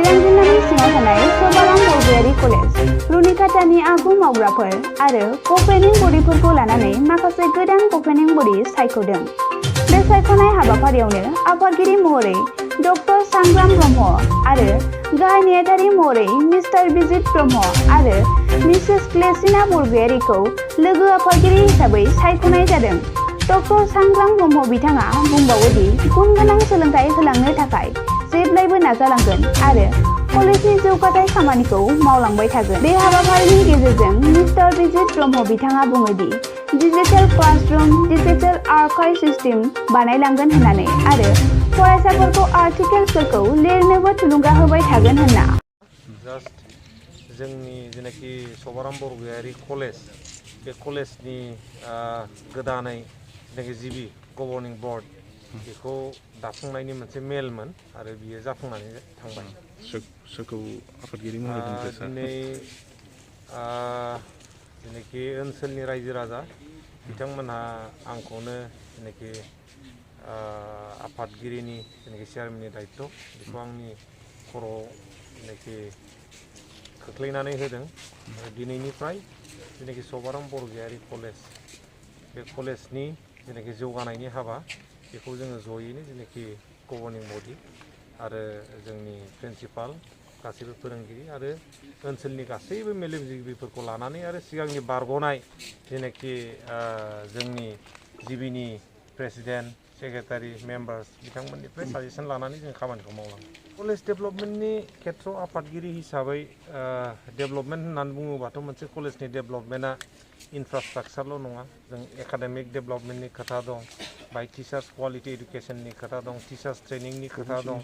चिरां जिल्लानि सिङाव थानाय सभाराम बरगयारि कलेज, रुनिकाटानि आगु मावग्राफोर आरो गभर्निं बडिफोरखौ लानानै माखासे गोदान गभर्निं बडि सायख'दों। बे सायख'नाय हाबाफारियावनो आफादगिरि महरै डक्टर सांग्राम ब्रह्म आरो गाहाय नेहाथारि महरै मिस्टार बिजित ब्रह्म आरो मिसेस क्लेसिना बरगयारिखौ लोगो आफादगिरि हिसाबै सायख'नाय जादों। डक्टर सांग्राम ब्रह्म बिथाङा बुंबावो दि गुन गोनां सोलोंथाइ होलांनो थाखाय जेब्लायबो नाजालांगोन आरो कलेजनि जौगाथाय खामानिखौ मावलांबाय थागोन। बे हाबाफारिनि गेजेरजों मिस्टार बिजित ब्रह्म बिथाङा बुङो the digital classroom, digital archive system बानायलांगोन होननानै आरो फरायसाफोरखौ आर्टिकेलफोरखौ लिरनोबो थुलुंगा होबाय थागोन होनना। जोंनि जेनाखि सभाराम बरगयारि कलेज, बे कलेजनि गोदानै जेनाखि जिबि गभर्निं बर्ड बेखौ दाफुंनायनि मोनसे मेलमोन आरो बियो जाफुंनानै थांबाय। सोरखौ आफादगिरि महरै दोनखो सार? दिनै जेनाखि ओनसोलनि रायजो राजा बिथांमोनहा आंखौनो जेनाखि आफादगिरिनि जेनाखि चेयारमेननि दायित्व बेखौ आंनि खर'आव जेनाखि खोख्लैनानै होदों। दिनैनिफ्राय जेनाखि सभाराम बरगयारि कलेज, बे कलेजनि जेनाखि जौगानायनि हाबा बेखौ जोङो जयैनो जेनाखि गभर्निं बडि आरो जोंनि प्रिन्सिपाल, गासैबो फोरोंगिरि आरो ओनसोलनि गासैबो मेलेमजिबिफोरखौ लानानै आरो सिगांनि बारग'नाय जेनाखि जोंनि जिबिनि प्रेसिडेन्ट, सेक्रेटारि, मेम्बार्स बिथांमोननिफ्राय साजेसन लानानै जों खामानिखौ मावलाङो। कलेज डेभेलपमेन्टनि खेथ्रआव आफादगिरि हिसाबै डेभेलपमेन्ट होननानै बुङोबाथ' मोनसे कलेजनि डेभेलपमेन्टआ इनफ्रास्ट्राक्चारल' नङा, जों एकाडेमिक डेभेलपमेन्टनि खोथा दं, बाय टिचार्स क्वालिटि इडुकेसननि खोथा दं, टिचार्स ट्रेनिंनि खोथा दं।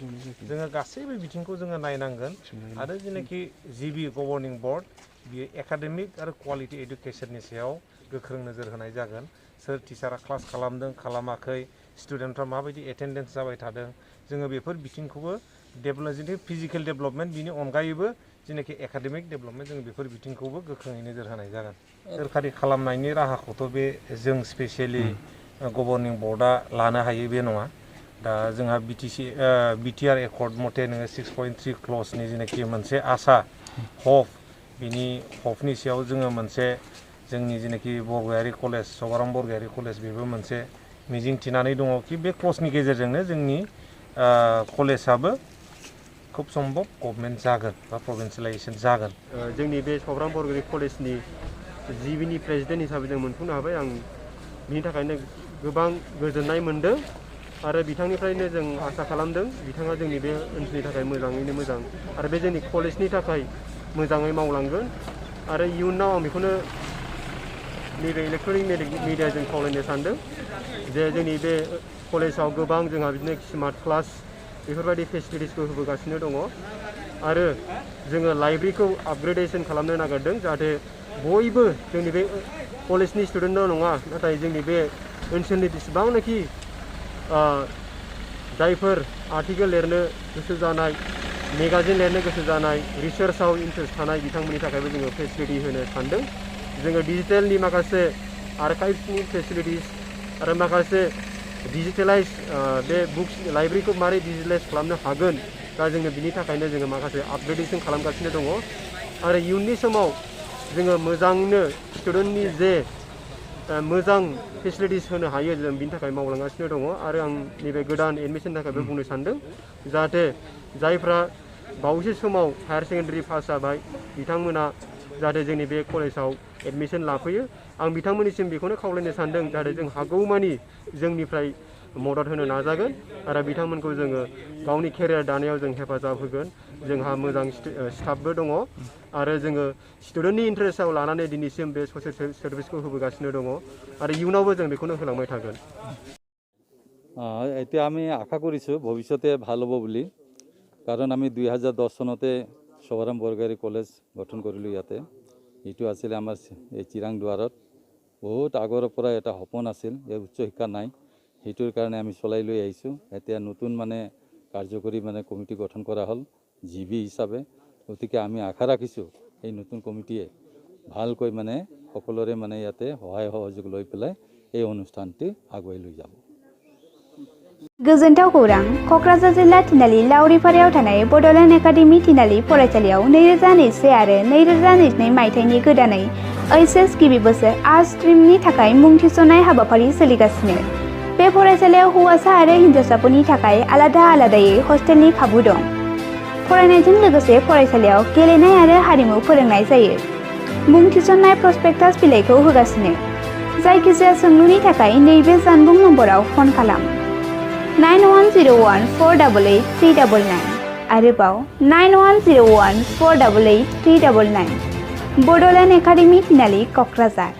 जोङो गासैबो बिथिंखौ जोङो नायनांगोन आरो जेनाखि जिबि गभर्निं बर्ड बियो एकाडेमिक आरो क्वालिटि इडुकेसननि सायाव गोख्रों नोजोर होनाय जागोन। सोर टिचारा क्लास खालामदों खालामाखै, स्टुडेन्टफ्रा माबायदि एटेन्डेन्स जाबाय थादों, जोङो बेफोर बिथिंखौबो जेनाखि फिजिकेल डेभेलपमेन्ट बिनि अनगायैबो जेनाखि एकाडेमिक डेभेलपमेन्ट जों बेफोर बिथिंखौबो गोख्रोङै नोजोर होनाय जागोन। सोरखारि खालामनायनि राहाखौथ' बे जों स्पेसियेलि गभर्निं बर्डआ लानो हायो बे नङा। दा जोंहा बिटिआर एकर्ड मथे नोङो 6.3 क्लजनि जेनाखि मोनसे आसा हप, बिनि हपनि सायाव जोङो मोनसे जोंनि जेनाखि बरगयारि कलेज, सभाराम बरगयारि कलेज, बेबो मोनसे मिजिं थिनानै दङ कि बे क्लजनि गेजेरजोंनो जोंनि कलेजाबो खुब सम्भब गभर्नमेन्ट जागोन बा प्रभिन्सियेलाइजेसन जागोन। जोंनि बे सभाराम बरगयारि कलेजनि जिबिनि प्रेसिडेन्ट हिसाबै जों मोनफुंनो हाबाय। आं बिनि थाखायनो गोबां गोजोननाय मोन्दों आरो बिथांनिफ्रायनो जों आसा खालामदों बिथाङा जोंनि बे ओनसोलनि थाखाय मोजाङैनो मोजां आरो बे जोंनि कलेजनि थाखाय मोजाङै मावलांगोन। आरो इयुनाव आं बेखौनो नैबे इलेक्ट्रनिक मिडियाजों खावलायनो सानदों जे जोंनि बे कलेजाव गोबां जोंहा बिदिनो स्मार्ट क्लास बेफोरबायदि फेसिलिटिसखौ होबोगासिनो दङ आरो जोङो लाइब्रेरिखौ आपग्रेडेसन खालामनो नागिरदों जाहाथे बयबो जोंनि बे कलेजनि स्टुडेन्टल' नङा, नाथाय जोंनि बे ओनसोलनि बेसेबांनाखि जायफोर आर्टिकेल लिरनो गोसो जानाय, मेगाजिन लिरनो गोसो जानाय, रिसार्चआव इन्टारेस्ट थानाय बिथांमोननि थाखायबो जोङो फेसिलिटि होनो सानदों। जोङो डिजिटेलनि माखासे आर्काइभ्सनि फेसिलिटिस आरो माखासे डिजिटेलाइज बे बुक्स लाइब्रेरिखौ मारै डिजिटेलाइज खालामनो हागोन, दा जोङो बिनि थाखायनो जोङो माखासे आपग्रेडेसन खालामगासिनो दङ आरो इयुननि समाव जोङो मोजाङैनो स्टुडेन्टनि जे मोजां फेसिलिटिस होनो हायो जों बिनि थाखाय मावलांगासिनो दङ। आरो आं नैबे गोदान एडमिसननि थाखायबो बुंनो सानदों जाहाथे जायफ्रा बावैसो समाव हायार सेकेन्डारि पास जाबाय बिथांमोना जाहाथे जोंनि बे कलेजाव एडमिसन लाफैयो। आं बिथांमोननिसिम बेखौनो खावलायनो सानदों जाहाथे जों हागौमानि जोंनिफ्राय मदद होनो नाजागोन आरो बिथांमोनखौ जोङो गावनि केरियार दानायाव जों हेफाजाब होगोन। जोंहा मोजां स्टाफबो दङ आरो जोङो स्टुडेन्टनि इन्टारेस्टआव लानानै दिनैसिम बे ससियेल सार्भिसखौ होबोगासिनो दङ आरो इयुनावबो जों बेखौनो होलांबाय थागोन। এতিয়া আমি আশা কৰিছোঁ ভৱিষ্যতে ভাল হ'ব বুলি, কাৰণ আমি 2010 চনতে সভাৰাম বৰগয়াৰী কলেজ গঠন কৰিলোঁ ইয়াতে। এইটো আছিলে আমাৰ এই চিৰাং দুৱাৰত। বহুত আগৰ পৰা এটা সপোন আছিল যে উচ্চ শিক্ষা নাই, সেইটোৰ কাৰণে আমি চলাই লৈ আহিছোঁ। এতিয়া নতুন কাৰ্যকৰী কমিটি গঠন কৰা হ'ল জিবি হিচাপে। গতিকে আমি আশা ৰাখিছোঁ এই নতুন কমিটিয়ে ভালকৈ সকলোৰে ইয়াতে সহায় সহযোগ লৈ পেলাই এই অনুষ্ঠানটি আগুৱাই লৈ যাব। गोजोनथाव खौरां क'क्राझार जिल्ला थिनालि लावरिपारायाव थानाय बड'लेण्ड एकाडेमि थिनालि फरायसालियाव 2021 आरो 2022 मायथाइनि गोदानै ओइचएस गिबि बोसोर आर्ट्स स्ट्रिमनि थाखाय मुं थिसननाय हाबाफारि सोलिगासिनो। बे फरायसालियाव हौवासा आरो हिनजावसाफोरनि थाखाय आलादा आलादायै हस्टेलनि खाबु दं। फरायनायजों लोगोसे फरायसालियाव गेलेनाय आरो हारिमु फोरोंनाय जायो। मुं थिसननाय प्रस्पेक्टास बिलाइखौ होगासिनो। जायखिजाया सोंलुनि थाखाय नैबे जानबुं नम्बराव फन खालाम 9101488399 आरोबाव 9101488399 बड'लेण्ड एकाडेमि थिनालि क'क्राझार।